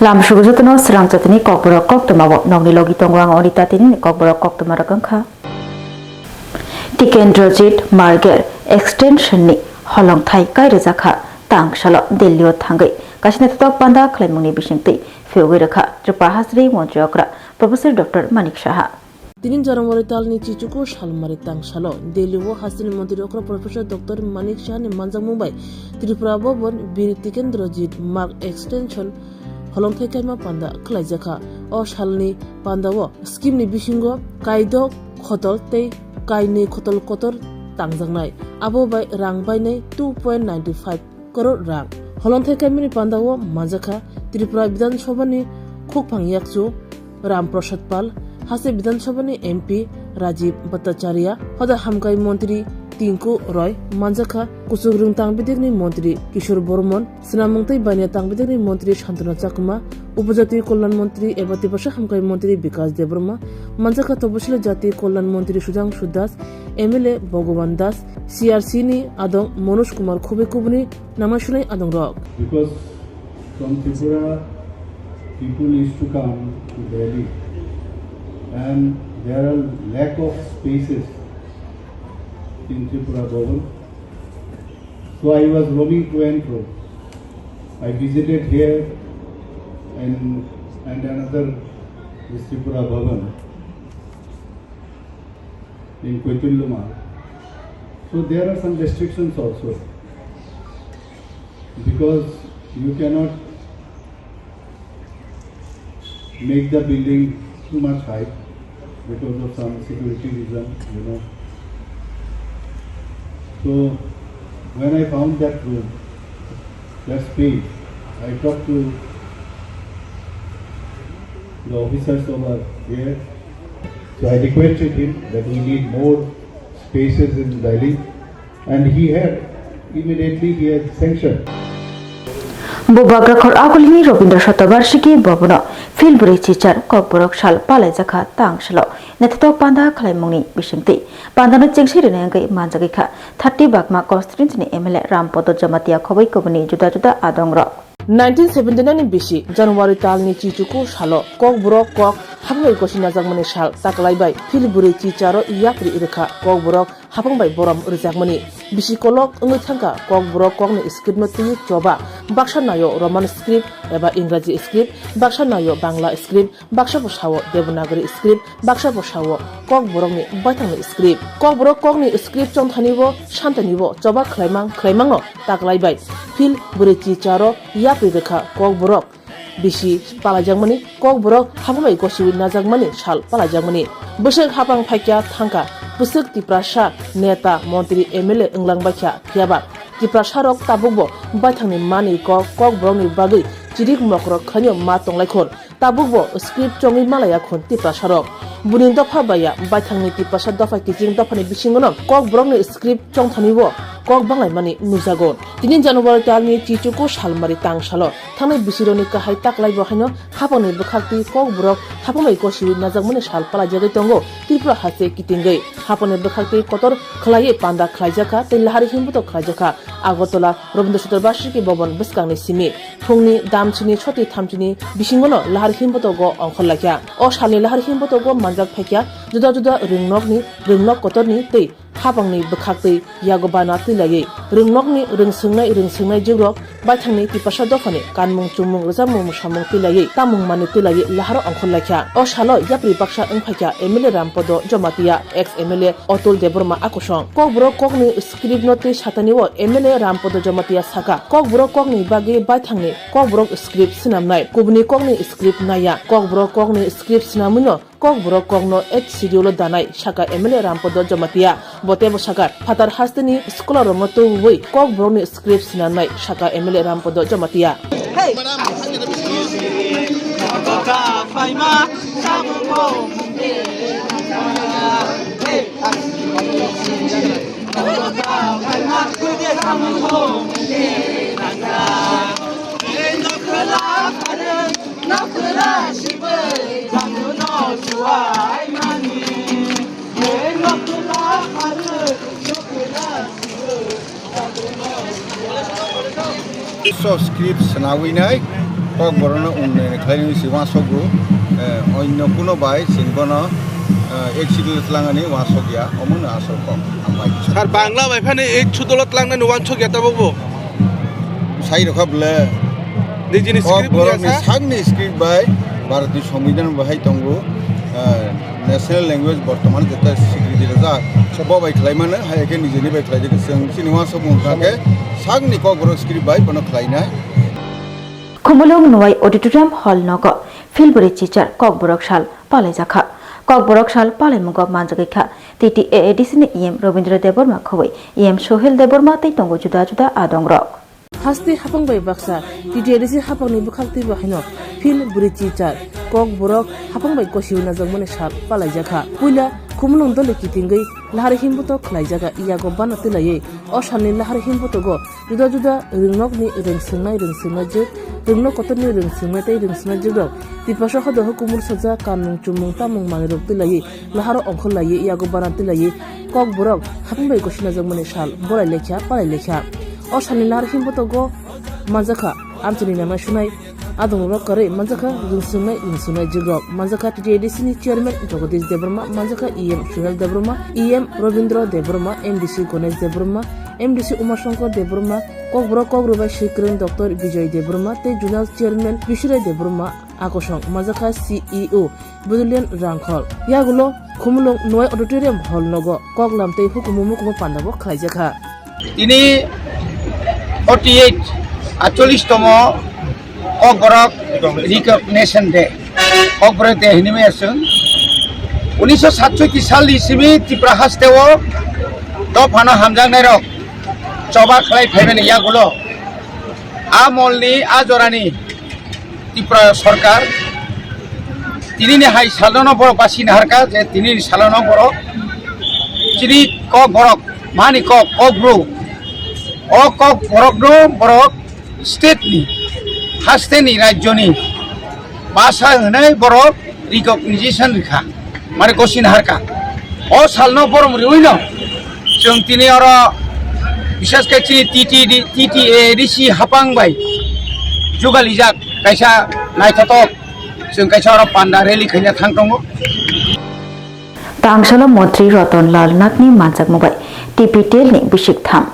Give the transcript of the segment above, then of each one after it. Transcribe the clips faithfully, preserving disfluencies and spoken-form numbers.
Lam sugu jotono srang jatini kokborok koktwma bo nokni logi tongo ang Anita tini kokborok koktwma rok wngkha. Tikendrajit Marger extension ni holongthai kai rwjakha tang salo Delhi o thangwi kaisa naithotok panda khlaimungni bisingtwi phiyogwi rwkha Tripura hasteni montri okra Professor Doctor Manik Saha. Tini January talni chichuku salmari tang salo Delhi o hasteni montri okra Professor Doctor Manik Saha ni manjakmung bai Tripura Bhavan Bir Tikendrajit Marg extension holongthai kaima panda khlaijakha. O salni pandao scheme ni bisingo kaidok khotol tei kainwi khotol kotor tangjaknai. Abo bai rang bainai two point nine five crore rang. Holongthai kaimani pandao manjakha Tripura Bidhan Sabha ni khukphang yakchu Ram Prasad Pal, haste Bidhan Sabha ni M P Rajiv Bhattacharya, hoda hamkai montri Tinku Roy, manjakha kuchuk rwng tang bidikni montri Kishore Bormon, swnamung tei baniya tang bidikni montri Santanu Chakma, upojati kolyan montri eba Tiprasa hamkai montri Bikash Debbarma, manjakha toposila jati kolyan montri Sudhangshu Das, M L A Bhagavan Das, C R C ni adong Manoj Kumar Khobei kubuni nangma sunai adongrok. Because from Tripura, people used to come to Delhi, and there are lack of spaces in Tripura Bhavan. So I was roaming to and fro. I visited here and, and another, this Tripura Bhavan in Koituluma. So there are some restrictions also, because you cannot make the building too much high because of some security reason, you know. So when I found that room, that space, I talked to the officers over there. So I requested him that we need more spaces in Delhi, and he had immediately he had sanctioned. Bubagra khor agulini Robindra Shatabarshiki Bhavan o Phil Bwrwi Chichar Kokborok sal palaijakha tang salo naithotok panda khlaimungni bisingtwi pandano chengsi rwna wngwi manjagwi kha thirty Bagma constituency ni M L A Rampodo Jamatia khoboi kubuni juda juda adongrok. Nineteen seventy nine ni bisi January talni chichuku salo Kokborok kok hapmai gosi najakmani sal taklai bai Phil Bwrwi Chicharo yapri rwkha. Kokborok hapang bai borom rwjakmani bisi kolok wngwi thangkha. Kokborok kokni script no twiwi choba, baksa naio Roman script eba Ingraji script, baksa naio Bangla script, baksa bo sao Devanagari script, baksa bo sao Kokborokni baithangni script. Kokborok kokni script chongthanibo santanibo choba khlaimang khlaimangno taklai bai Phil Bwrwi Chicharo yapri rwkha. Kokborok bisi palaijakmani, Kokborok hapmai gosiwi najakmani sal palaijakmani. Bwswk hapang phaikya thangkha, bwswk Tiprasa neta, montri, M L A wnglang baikha, phiyaba Tiprasarok tabukbo baithangni manwi kok, Kokborokni bagwi chirik mokrok khainw ma tonglaikhun. Tabukbo script chongwi malaya khun Tiprasarok. Buni dopha baya baithangni Tiprasa dopha kiching dophani bisingono Kokborokni script chongthanibo kok banglaimani nukjago. Tini January talni chichuku salmari tang salo thangnai bisirokni kahai taklaibo haino hapangni bwkhaktwi Kokborok hapmai gosiwi najakmani sal palaijagwi tongo Tripura haste kitingwi. Hapangni bwkhaktwi kotor khlaiwi panda khlaijakha tei lahari himbuto khlaijakha Agartala Rabindra Chaturvasiki Bhavan bwskangni simi. Phungni damchini soti thamchini bisingono lahar himbotogo ongkhorlaikha. O salni lahar himbotogo manjak phaikha juda juda rwngnokni, rwngnok kotorni tei hapangni bwkhaktwi yago bana twilaiwi. Rwngnokni rwngswngnai, rwngswngnai jugrok baithangni Tiprasa dophani kanmung chumung rwchapmung mwsamung twilaiwi tamung manwi twilaiwi laharo ongkhorlaikha. O salo yapri baksa wngphaikha M L A Rampodo Jamatia, ex M L A Otul Debbarma akusong. Kokborok kokni script no twi satani o M L A Rampodo Jamatia saka, Kokborok kokni bagwi baithangni Kokborok script swnamnai, kubuni kokni script naiya. Kokborok kokni script swnamwino Kokborok kokno eight schedule o danai, saka M L A Rampodo Jamatia. Bo teibo saka, phatar hasteni scholar rokno tubuwi Kokborokni script swnamnai, saka M L A Rampodo Jamatia. Piece of script swnawinai Kokborokno unnoyon khlainani se uansukgo, eh, onno kuno bai chwng bono, eh, ek schedule twlangani uansukya, omono asol kok. Hambai. Sir, Bangla bai phano ek schedule twlangnani uansukya tabukbo? Sai rokha bwle. Nijini script Kokborokni wngya sa? Sakni script bai Bharatni Songbidan bo hai tongo, eh, national language bortoman jeta swikriti rwjak. Bo bai khlaimano, hai khe nijini bai khlaijak, chwng chini uansukmung kha khe sakni Kokborok script bai bono khlainai. Khumulwng Nwai Auditorium Hall nogo Philbwrwi Chichar Kokborok Sal palaijakha. Kokborok Sal palaimungo manjagwi kha T T A A D C ni E M Robindra Debbarma khobwi E M Sohel Debbarma tei tongo juda juda adongrok. Haste hapang bai baksa, T T A A D C hapangni bwkhak twibo haino Philbwrwi Chichar Kokborok hapang bai kosio najakmani sal palaijakha. Puila Khumulwng dole kitingwi lahar himbuto khlaijaga, yago bana twilaiwi o salni lahar himbutogo juda juda rwngnokni rwng swngnai rwng swngnai jwk, rwngnok kotorni rwng swngnai tei rwng swngnai jwkrok Tiprasa hodo hukumul sajak kanmung chumung tamung manwirok twilaiwi laharo ongkhorlaiwi yago bana twilaiwi Kokborok hapang bai kosinajakmani sal borai lekha palai lekha. O salni lahar himbutogo manjakha amchini nangnai sunai adongrok kwrwi manjakha rwng swngnai rwng swngnai jwkrok, manjakha T T A A D C ni chairman Jagadish Debbarma, manjakha E M Suhel Debbarma, E M Robindra Debbarma, M D C Ganesh Debbarma, M D C Umashankar Debbarma, Kokborok Kokrwbai Swikwrwng Doctor Bijoy Debbarma tei Zonal Chairman Bishirai Debbarma, akosong manjakha C E O Budulian Rangkhol. Yagulo Khumulwng Nwai Auditorium Hall nogo koklam tei hukumu mukumu pandabo khlaijakha. Tini forty eight, atchollish tomo Kokborok Recognition Day. Kokborok Day hinwi maya chwng. Unisho satsotti salni simi Tripura hasteo dophano hamjaknairok choba khlai phaimani yagulo a molni, a jorani Tripura Sarkar tinini hai salono borok basi naharkha je tinini salono borok chini Kokborok, mani kok, Kokbru, o Kokborokno borok state ni, hasteni, rajyoni basa hwnwi borok recognition rikha, mane gosi naharkha. O salno borom riwino chwng tini oro, bishes khe chini T T D, T T A D C hapang bai jugalijak kaisa naithotok, chwng kaisa oro panda rally khaina thang tongo. Tangsalo Montri Ratan Lal Nath ni manjakmung bai T P T L ni bisik tham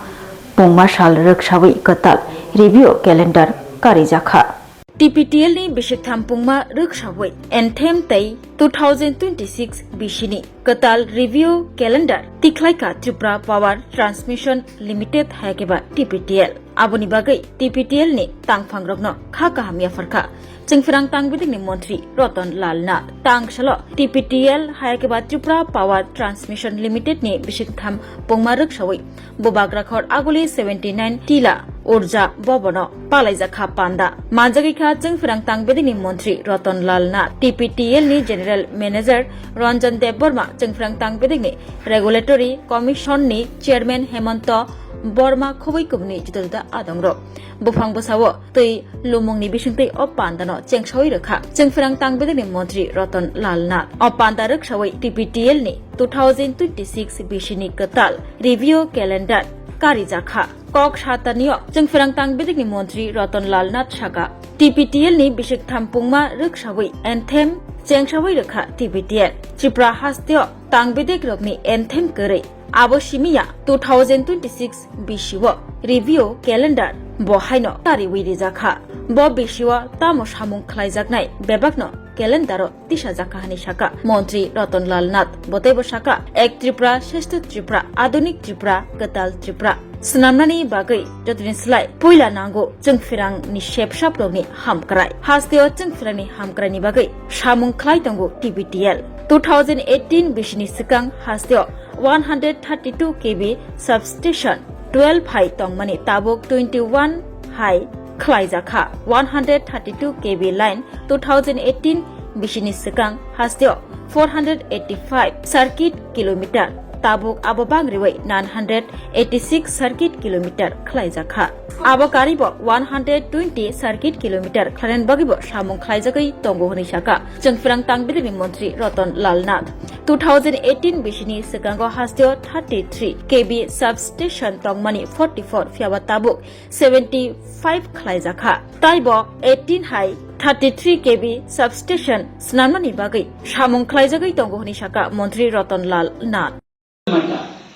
pungma sal rwksawi kwtal review calendar karijakha. T P T L ni bisik tham pungma rwksawi Anthem tei two thousand twenty-six bisini kwtal review calendar tikhlaikha Tripura Power Transmission Limited hai khe ba T P T L. Aboni bagwi T P T L ni tangphangrokno kha kaham yapharkha Chwngphrang Tangbidikni Montri Ratan Lal Nath. Tangsalo T P T L hai khe ba Tripura Power Transmission Limited ni bisik tham pungma rwksawi Bubagrakhor Aguli seventy nine Tila Urja Bhavan o palaijakha panda. Manjagwi kha Chwngphrang Tangbidikni Montri Ratan Lal Nath, T P T L ni General Manager Ranjan Debbarma, Chwngphrang Tangbidikni Regulatory Commission ni Chairman Hemanta Barma khobwi kubuni juda juda adongrok. Buphang bwsao twi lumungni bisingtwi o pandano chengsawi rwkha Chwngphrang Tangbidikni Montri Ratan Lal Nath. O panda rwksawi T P T L ni two thousand twenty-six bisini kwtal review calendar karijakha. Kok satanio Chwngphrang Tangbidikni Montri Ratan Lal Nath saka, T P T L ni bisik tham pungma rwksawi Anthem chengsawi rwkha T P T L. Tripura hasteo Tangbidik rokni Anthem kwrwi. Abo simi ya two thousand twenty-six bisio review calendar bo haino kariwi rijakha. Bo bisio tamo samung khlaijaknai bebakno calendaro tisajakha hwnwi saka Montri Ratan Lal Nath. Bo teibo saka, Ek Tripura, Shreshtha Tripura, Adunik Tripura, Kwtal Tripura. Swnamnani bagwi jotoni slai puila nango Chwngphrangni sepsaprokni hamkrai. Hasteo Chwngphrangni hamkraini bagwi samung khlai tongo T P T L. Two thousand eighteen bisini swkang hasteo one hundred thirty two K V substation twelve hai tongmani tabuk twenty one hai khlaijakha. One hundred thirty two K V line two thousand eighteen bisini swkang hasteo four hundred eighty five circuit kilometer, tabuk abo bangriwi nine hundred eighty six circuit kilometer khlaijakha. Abo karibo one hundred twenty circuit kilometer khlainani bagwibo samung khlaijagwi tongo hwnwi saka Chwngphrang Tangbidikni Montri Ratan Lal Nath. Two thousand eighteen bisini swkango hasteo thirty three K V substation tongmani forty four, phiyaba tabuk seventy five khlaijakha. Taibo eighteen hai thirty three K V substation swnamnani bagwi samung khlaijagwi tongo hwnwi sakha Montri Ratan Lal Nath.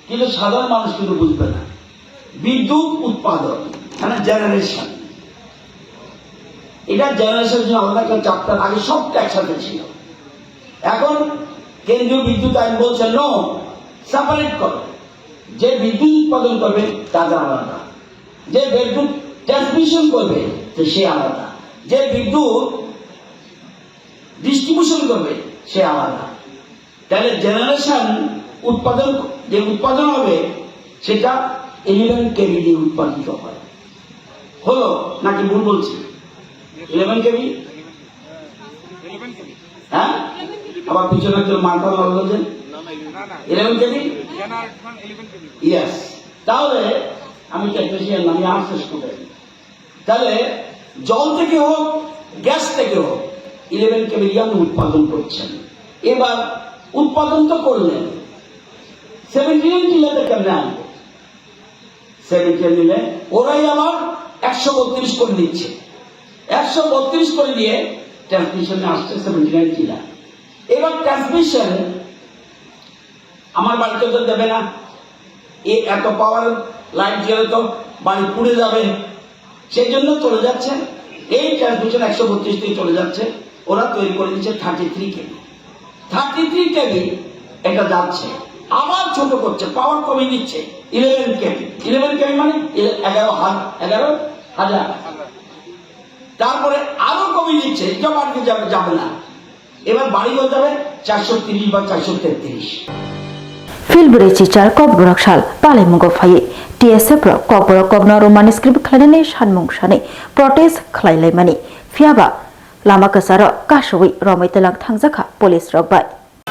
কিন্তু সাধারণ মানুষ কিন্তু বুঝবে না। বিদ্যুৎ উৎপাদন, মানে জেনারেশন, এটা জেনারেশন জন্য আলাদা একটা চ্যাপ্টার, আগে সবটা একসাথে ছিল। এখন কেন্দ্রীয় বিদ্যুৎ আইন বলছে, নো, সেপারেট করো। যে বিদ্যুৎ উৎপাদন করবে, তাদের আলাদা। যে বিদ্যুৎ ট্রান্সমিশন করবে, তো সে আলাদা। যে বিদ্যুৎ ডিস্ট্রিবিউশন করবে, সে আলাদা। তাহলে জেনারেশন উৎপাদন, যে উৎপাদন হবে, সেটা ইলেভেন কেভি দিয়ে উৎপাদিত হয়। হলো নাকি ভুল বলছি? Eleven KV? হ্যাঁ, আবার পিছনে একজন মাথা নাড়লো যে ইলেভেন কেভি। ইয়েস। তাহলে আমি টেকনিশিয়ান, আমি আর্টস স্টুডেন্ট। তাহলে জল থেকে হোক, গ্যাস থেকে হোক, ইলেভেন কেভি দিয়ে আপনি উৎপাদন করছেন। এবার উৎপাদন তো করলেন, সেভেন্টি নাইন টিলাতে কেমনে আনবো? সেভেন্টি নাইন নিলে ওরাই আবার একশো বত্রিশ করে দিচ্ছে। একশো বত্রিশ করে দিয়ে ট্রান্সমিশনে আসছে সেভেন্টি নাইন টিলা। এবার ট্রান্সমিশন আমার বাড়িতে তো দেবে না, এ এত পাওয়ার লাইন গেলে তো বাড়ি পুড়ে যাবে, সেই জন্য চলে যাচ্ছে। এই ট্রান্সমিশন একশো বত্রিশ থেকে চলে যাচ্ছে, ওরা তৈরি করে দিচ্ছে thirty three KV. Thirty three KV এটা যাচ্ছে, আবার ছোট করছে, পাওয়ার কমিয়ে দিচ্ছে, ইলেভেন কেভি। ইলেভেন কেভি মানে এ-, এগারো হাজার, এগারো হাজার। তারপরে আরো কমিয়ে দিচ্ছে, এটা বাড়িতে যাবে, যাবে না। এবার বাড়িঘর যাবে চারশো তিরিশ বা চারশো তেত্রিশ। Phil bwrwi chichar Kokborok sal palaimungo phaiwi T S F rok Kokborok kokno Roman script khlainani sanmung sani protest khlailaimani. Phiyaba lama kwcharo kasui romwi twlang thangjakha police rok bai.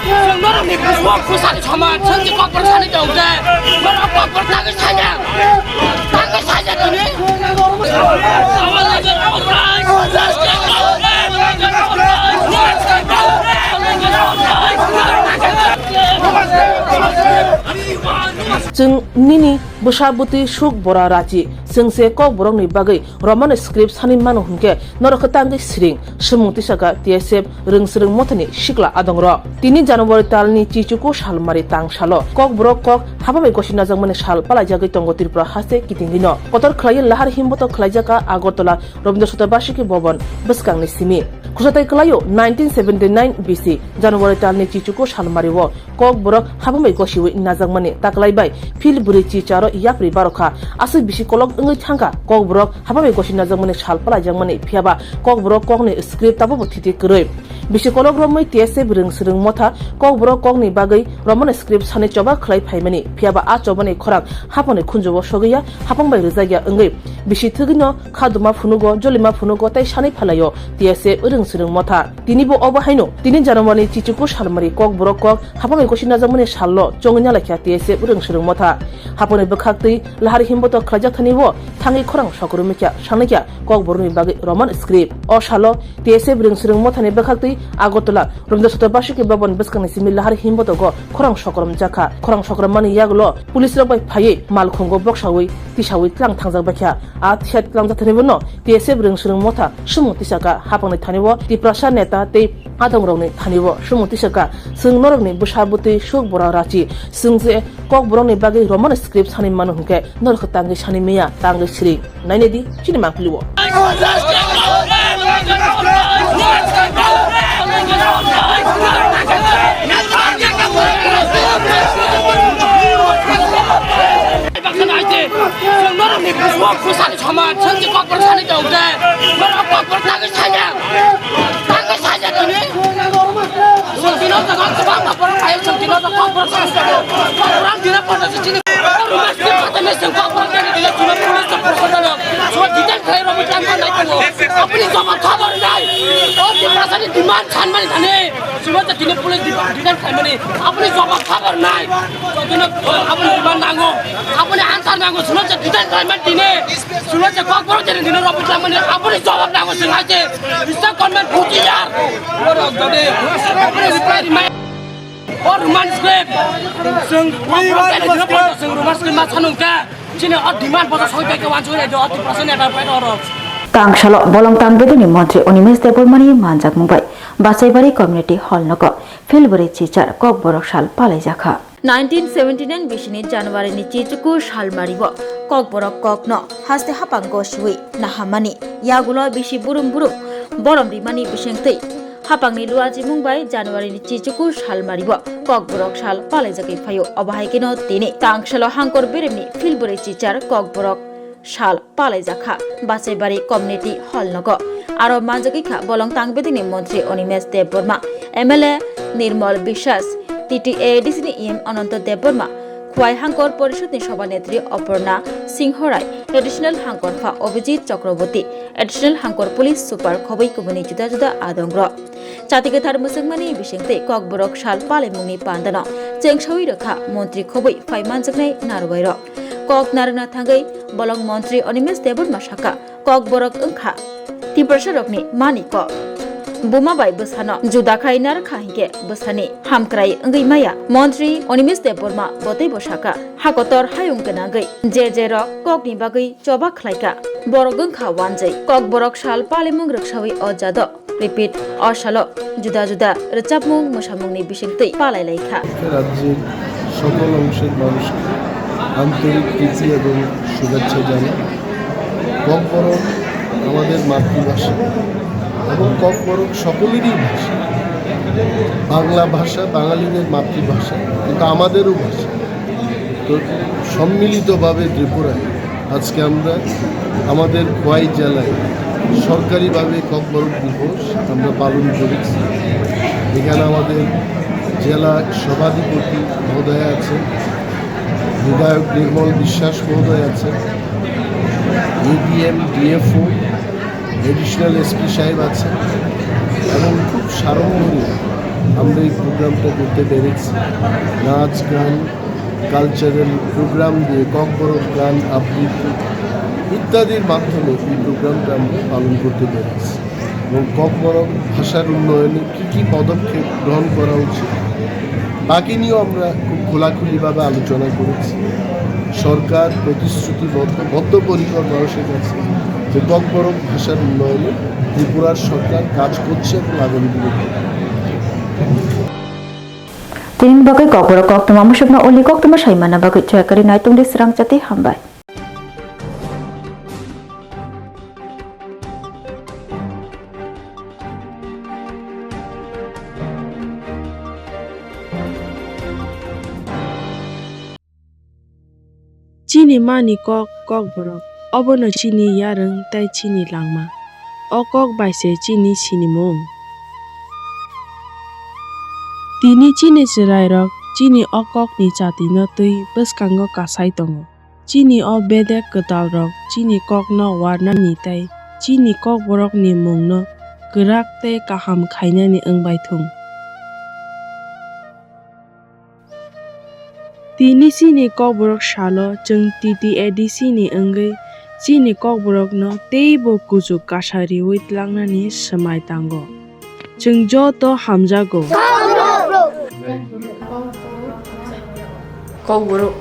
Chwng norokni busugo khusani somaj, chwng je Kokborok sani tongkhe, norok Kokborok tangwi sanya, tangwi sanya tini. Chwng nini bwsa bwtwi suk bora rachi, chwng se Kokborokni bagwi Roman script sani mano hwnkhe norok khe tangwi siring, swmung tisaka T S F rwng swrwng mothani sikla adongrok. Tini January talni chichuku salmari tang salo Kokborok kok hapamai gosi najakmani sal palaijagwi tongo Tripura haste kitingwino. Kotor khlaiwi lahar himboto khlaijaka Agartala Rabindra Sotobasiki Bhavan bwskangni simi. Khwsatai kwlaio nineteen seventy nine B C January talni chichuku salmario Kokborok hapamai gosiwi najakmani taklai bai phil bwrwi chicharo yapri barokha. Aswk bisi kolok wngwi thangkha Kokborok hapamai gosi najakmani sal palaijakmani, phiyaba Kokborok kokni script tabukbo thiti kwrwi. Bisi kolok romwi T S F rwng swrwng motha Kokborok kokni bagwi Roman script sani choba khlai phaimani, phiyaba a chobani khorang haponi khunjugo sogwiya, hapang bai rwjakya wngwi bisi thwgwino khaduma phunugo, jolima phunugo tei sani phalaio T S F rwng swrwng motha. Tini bo obo haino, tini January chichuku salmari Kokborok kok hapamai gosi najakmani sallo chongwi nalaikha T S F rwng swrwng motha. Haponi bwkhaktwi lahar himboto khlaijak thani bo thangwi khorang sokrwmikha, sanwikha Kokborokni bagwi Roman script. O salo T S F rwng swrwng mothani bwkhaktwi Agartala Rabindra Sotobasiki Bhavan bwskangni simi lahar himbotogo khorang sokromjakha. Khorang sokromani yagulo police rok bai phaiwi malkhungo boksawi tisawi tlang thangjak baikha. A thiyat tlangjak thani bono T S F rwng swrwng motha sumung tisaka hapangni thani o Tiprasa neta tei adongrokni thani o sumung tisaka, chwng norokni bwsa bwtwi suk bora rachi, chwng je Kokborokni bagwi Roman script sani mano hwnkhe norok tangwi sani miya, tangwi siring. Nainedi chini mangpili o. Chwng norokni busugo khusani somaj, chwng je Kokborok sani tongkhe, norok Kokborok tangwi sanya, tangwi sanya tini. Chwng tino jaga kwbangma borok phaio, chwng tino jaga Kokborok sani tongo. Kokborok ang tino porda se chini. Rumah sini kata ni chwng Kokborok tini tini chwng police to porda no. Chwng detail khlai romwi tang nai tongo. Apni jawab khabar nai. O Tiprasa ni demand sanmani thani. Chwng tini police detail khlaimani. Apni jawab khabar nai. Chwng tino apni demand nango. Apni answer nango. Chwng detail khlaimani tini. Chwng Kokborok tini tini romwi tangmani. Apni jawab nango chwng hai se. Bisa comment bhuti yar. Borok jodi apni reply rimai. O Roman script. Chwng Roman script ma sanung kha. Chini o demand bosa soi bai khe wansugwi naidi, o Tiprasa neta bai oro. Tangsalo bolong tang bedini montri Animesh Debbarmani manjakmung bai Basaibari Community Hall nogo Philbwrwi chichar Kokborok sal palaijakha. Nineteen seventy nine bisini January ni chichuku salmaribo Kokborok kokno haste hapang gosiwi nahamani yagulo bisi burum burum borom rimani bisingtwi hapangni luachimung bai January ni chichuku salmaribo Kokborok sal palaijagwi phaio. Obo hai kheno tini tangsalo hangkor beremni Philbwrwi chichar Kokborok sal palaijakha Basaibari Community Hall nogo. Aro manjagwi kha bolong tang bedini montri Animesh Debbarma, M L A Nirmal Biswas, T T A A D C ni E M Ananta Debbarma, Khwai Hangkor Porishod ni Sabha Netri Aparna Singh Rai, Additional Hangkor Pha Abhijit Chakraborty, Additional Hangkor Police Super khobwi kubuni juda juda adongrok. Chati kwthar mwchangmani bisingtwi Kokborok sal palaimungni pandano chengsawi rwkha montri khobwi phai manjaknai narwai rok. Kok narwkna thangwi bolong montri Animesh Debbarma sakha, Kokborok wngkha Tiprasa rokni mani kok. Buma bai bwsano juda khai narwkha hinkhe bwsani hamkrai wngwi maya. Montri Animesh Debbarma boteibo sakha, hakotor hayung gwnangwi je je rok kokni bagwi choba khlaikha, borok wngkha wanjwi. Kokborok sal palimung rwksawi o jado repeat o salo juda juda rwchapmung mwsamungni bisingtwi palai laikha. রাজ্যের সকল অংশের মানুষকে আন্তরিক প্রীতি এবং শুভেচ্ছা জানাই। ককবরক আমাদের মাতৃভাষা এবং ককবরক সকলেরই ভাষা। বাংলা ভাষা বাঙালিদের মাতৃভাষা, কিন্তু আমাদেরও ভাষা। তো সম্মিলিতভাবে ত্রিপুরায় আজকে আমরা আমাদের খোয়াই জেলায় সরকারিভাবে ককবরক দিবস আমরা পালন করেছি। এখানে আমাদের জেলা সভাধিপতি মহোদয় আছেন, বিধায়ক নির্মল বিশ্বাস মহোদয় আছেন, এডিএম, ডিএফও, অ্যাডিশনাল এসপি সাহেব আছেন এবং খুব সাড়ম্বরে আমরা এই প্রোগ্রামটা করতে পেরেছি। নাচ গান, কালচারাল প্রোগ্রাম দিয়ে, ককবরক গান আবৃত্তি ইত্যাদির মাধ্যমে এই প্রোগ্রামটা আমরা পালন করতে পেরেছি। এবং ককবরক ভাষার উন্নয়নে কী কী পদক্ষেপ গ্রহণ করা উচিত, তাকে নিয়েও আমরা খুব খোলাখুলিভাবে আলোচনা করেছি। সরকার প্রতিশ্রুতিবদ্ধ, বদ্ধপরিকর মানুষের কাছে যে ককবরক ভাষার উন্নয়নে ত্রিপুরার সরকার কাজ করছে এবং আগামী দিনে করবে। Tini bagwi kokborok koktwma musukno uli koktwma sai manna bagwi choya kwrwi nai tongdi swrang chati hambai. Chini mani kok, kokborok, obono chini yarwng tei chini langma. O kok bai se chini sinimung. Tini chini chwrairok chini o kokni chatino twi bwskango kasai tongo. Chini o bedek kwtalrok chini kokno warnani tei chini kokborokni mungno kwrak tei kaham khainani wng bai thung. Tini chini kokborok salo chwng T T A D C ni wngwi chini kokborokno teibo kuchuk kasa riwi tlangnani swmai tango. Chwng joto hamjago. Kokborok.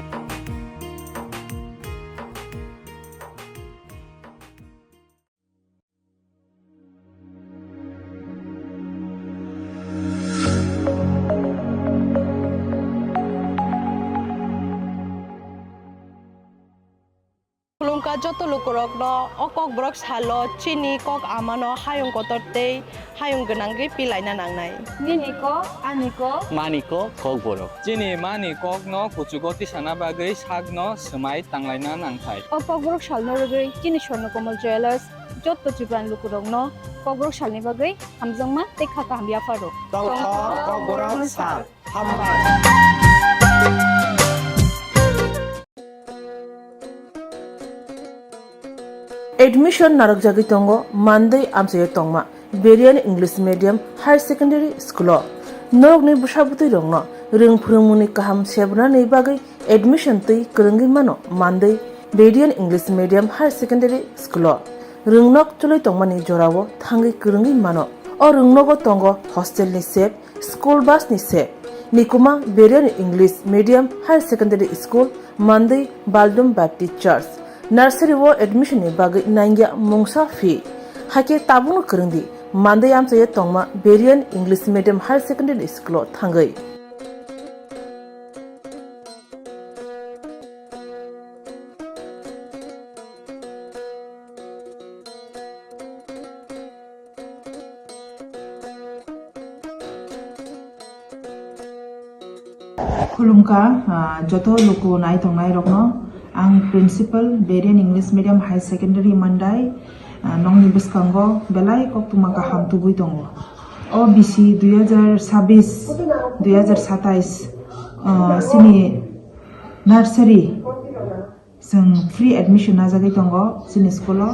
Khulumkha joto lukurokno, o kokborok salo chini kok amano hayung kotor tei hayung gwnangwi pilaina nangnai. Nini kok, ani kok. Mani kok, kokborok. Chini mani kokno kuchugo tisana bagwi sakno swmai tanglaina nangthai. O kokborok salno rwgwi chini Swarnakomal Jewellers joto Tripurani lukurokno kokborok salni bagwi hamjakma tei kha kaham yapharo. Tongthok kokborok sal. Hambai. Admission narwkjagwi tongo Mandwi amchaio tongma Berian English Medium Higher Secondary School o. Norokni bwsa bwtwi rokno rwng phwrwngmungni kaham sebranani bagwi admission twi kwrwngwi mano Mandwi Berian English Medium Higher Secondary School o. Rwngnok chwlwi tongmani jorao thangwi kwrwngwi mano. O rwngnogo tongo hostel ni sep, school bus ni sep, Nikuma Berian English Medium Higher Secondary School, Mandwi Baldum Baptist Church, nursery o admission ni bagwi nangya mungsa fee. Hakhe tabukno kwrwngdi, Mandwi amchaio tongma Berian English Medium Higher Secondary School o thangwi. Khulumkha, ah, joto luku nai tongnai rokno. Ang Principal, Berian English Medium Higher Secondary Mandai, ah, nokni bwskango belai koktwma kaham tubui tongo. O bisi dui hazar sabis, dui hazar satais, ah, chini nursery chwng free admission najagwi tongo chini school o,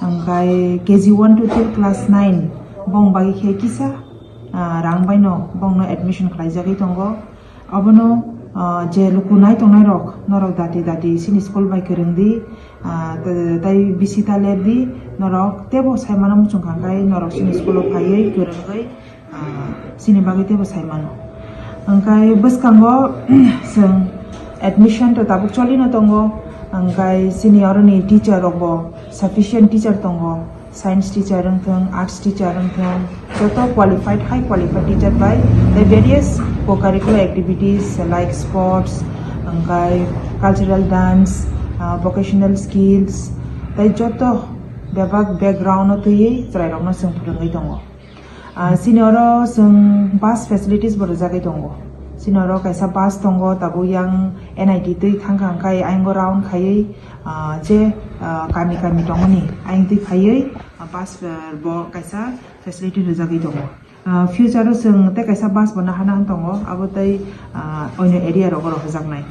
hwnkhe K G one to till class nine bong bagwi khe kisa, ah, rang baino bongno admission khlaijagwi tongo. Abono, ah, je luku nai tongnai rok, norok dati dati chini school bai kwrwng di, ah, t-, tai bisi ta ler di, norok tebo sai mano muchung kha khe norok chini school o phaiwi kwrwngwi, ah, chini bagwi teibo sai mano. Hwnkhe bwskango chwng admission to tabuk cholino tongo, hwnkhe chini oroni teacher rokbo sufficient teacher tongo, science teacher wngthwng, arts teacher wngthwng, joto qualified, high qualified teacher bai tei various co-curricular activities like sports, hwnkhe cultural dance, ah, vocational skills, tei joto bebak background-o twiwi chwrairokno chwng phwrwngwi tongo. Ah, chini oro chwng bus facilities bo rwjagwi tongo. Chini oro kaisa bus tongo, tabuk yang N I T twi thangkha hwnkhe ayang round khaiwi, ah, je, ah, kami kami tongmani ayang twi phaiwi, ah, bus, ah, bo kaisa facility rwjagwi tongo. Ah, future-o chwng tei kaisa bus bo naha naha tongo, abo tei, ah, onyo area rogo rohorjaknai.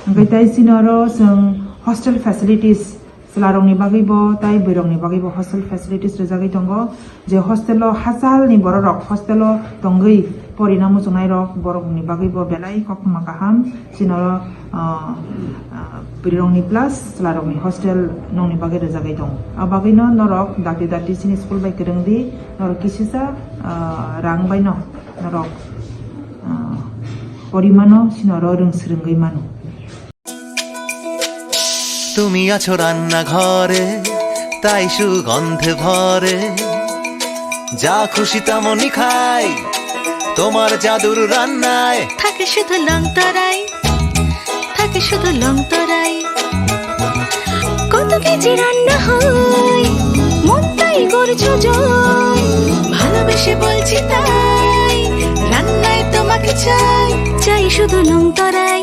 Hwnkhe tei chini oro chwng hostel facilities, chwlarokni bagwibo tei bwrwirokni bagwibo hostel facilities rwjagwi tongo, je hostel-o hachalni bororok hostel-o tongwi porina muchungnairok borokni bagwibo belai koktwma kaham. Chini oro, ah, ah, bwrwirokni plus chwlarokni hostel nokni bagwi rwjagwi tongo. Abo bagwino norok dakti dakti chini school bai kwrwng di, norok kisisa, ah, rang baino norok, ah, porimano, chini oro rwng swrwngwi mano. তুমি আছো রান্নাঘরে, তাই সুগন্ধে ভরে। যা খুশি তেমনই খাই, তোমার জাদুর রান্নায়। থাকে শুধু লং তরাই, থাকে শুধু লং তরাই। কত কেজি রান্না হয়, মন তাই করছো জয়। ভালোবেসে বলছি তাই, রান্নায় তোমাকে চাই। চাই শুধু লং তরাই,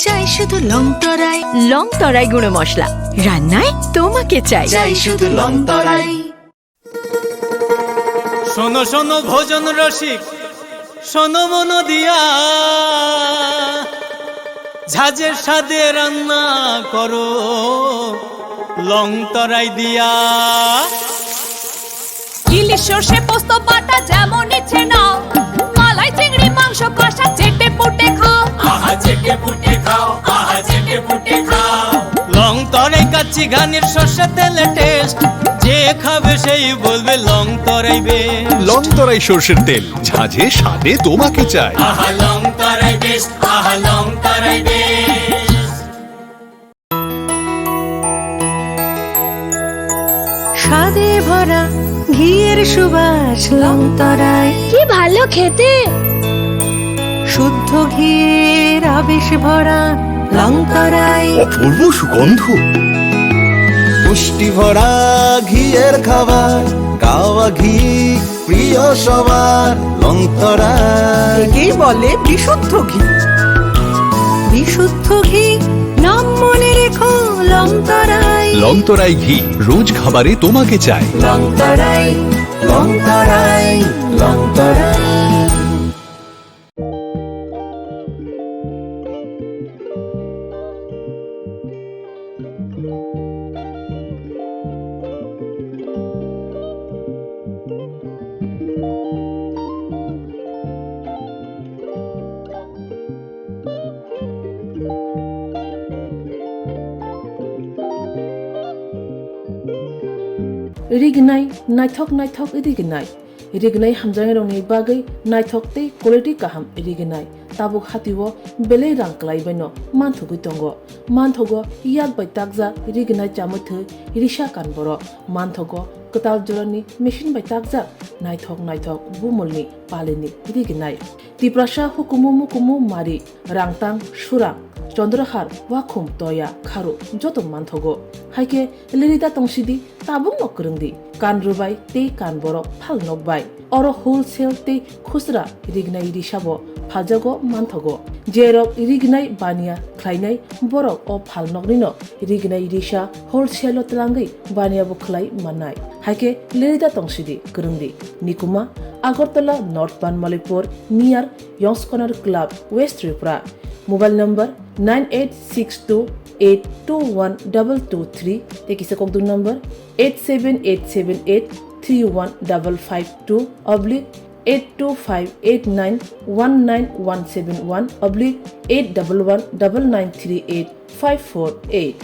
চাই শুধু লং তরাই। লং তরাই গুঁড়ো মশলা, রান্নায় তোমাকে চাই। চাই শুধু লং তরাই। শোনো শোনো ভোজন রসিক, শোনো মন দিয়া, ঝাঁঝের স্বাদে রান্না করো লং তরাই দিয়া। ইলিশ সর্ষে পোস্ত বাটা যেমন ইচ্ছে নাও, মালাই চিংড়ি মাংস কষা চেটে পুটে খাও। আহা চেটে পুটে খাও, আহা চেটে পুটে খাও। লং তরাই কাচ্চি ঘানির সর্ষে তেলে টেস্ট, যে খাবে সেই বলবে লং তরাই বেস্ট। লং তরাই সর্ষের তেল, ঝাঁঝে স্বাদে তোমাকে চাই। আহা লং তরাই বেস্ট, আহা লং তরাই বেস্ট। স্বাদে ভরা ঘিয়ের সুবাস লং তরাই। কি ভালো খেতে। শুদ্ধ ঘিয়ের আবেশ ভরা লং তরাই। অপূর্ব সুগন্ধ। পুষ্টি ভরা ঘিয়ের খাবার, গাওয়া ঘি প্রিয় সবার লং তরাই। একেই বলে বিশুদ্ধ ঘি। বিশুদ্ধ ঘি, নাম মনে রেখো লং তরাই। লং তরাই ঘি, রোজ খাবারে তোমাকে চাই। লং তরাই, লং তরাই, লং তরাই। Rignai, naithok naithok rignai. Rignai hamjaknairokni bagwi naithok tei quality kaham rignai tabuk hatio belai rang kwlaibaino manthogwi tongo. Manthogo yak bai takjak rignai chamwi thwi risa kan borok. Manthogo kwtal jorani machine bai takjak naithok naithok bumulni palini rignai. Tiprasa hukumu mukumu mari, rangtang, surang, chondrohar, wakhum, toya, kharu joto manthogo. Haikhe lirida tongsidi, tabukno kwrwngdi, kan rwbai tei kan borok phal nokbai. Oro wholesale tei khusra rignai risabo phaljago manthogo. Jerok rignai baniya khlainai borok o phal noknino rignai risa wholesale-o twlangwi baniya bo khlai mannai. Haikhe lirida tongsidi, kwrwngdi. Nikuma, Agartala North Banmalipur, near Yongs Corner Club, West Tripura. Mobile number nine eight six two eight two one double two three, tei kisa kokduk number eight seven eight seven eight three one double five two oblique eight two five eight nine one nine one seven one oblique eight double one double nine three eight five four eight.